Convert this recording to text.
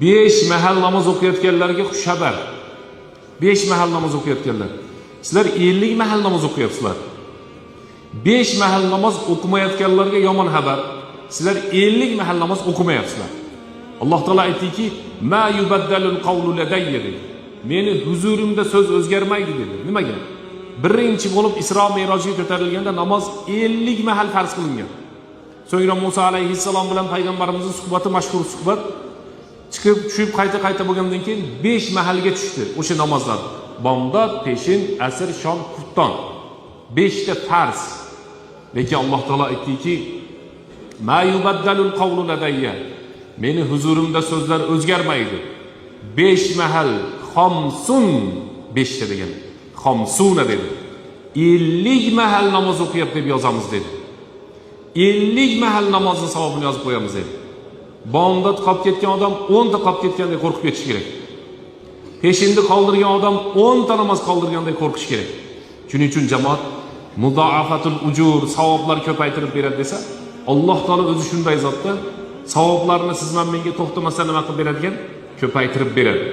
5 mahal namoz o'qiyotganlarga xushxabar. 5 mahal namoz o'qiyotganlar. Sizlar 50 mahal namoz o'qiyapsizlar. 5 mahal namoz o'qimayotganlarga yomon xabar. Sizlar 50 mahal namoz o'qimayapsizlar. Alloh taolo aytdiki: "Ma yubaddalul qawlu ladayya" dedi. Meni huzurimda so'z o'zgarmaydi dedi. Nimaga? Birinchi bo'lib Isro Merojga ko'tarilganda namoz 50 mahal farz qilingan. So'ngra Musa alayhissalom bilan payg'ambarimizning suhbati, mashhur suhbat, chiqib tushib qayta-qayta bo'lgandan keyin 5 mahalga tushdi o'sha namozlar. Bomdod, peshin, asr, shom, xufton. 5 ta farz. Lekin Alloh taolo aytdiki: "Ma yubaddalul qawlu ladayya." Meni huzurimda so'zlar o'zgarmaydi. 5 mahal, xomsun, 5 ta degan. Xomsuna dedi. 50 mahal namoz o'qiyapti deb yozamiz dedi. 50 mahal namozni savobini yozib qo'yamiz dedi. Bomdod qolib ketgan odam 10 ta qolib ketgandek qo'rqib ketishi kerak. Peshinni qoldirgan odam 10 ta namoz qoldirgandek qo'rqish kerak. Shuning uchun jamoat, mudoafatul ujur, savoblar ko'paytirib beradi desa, Alloh taolo o'zi shunday zotda, savoblarni siz bilan menga to'xtamasdan nima qilib beradigan? Ko'paytirib beradi.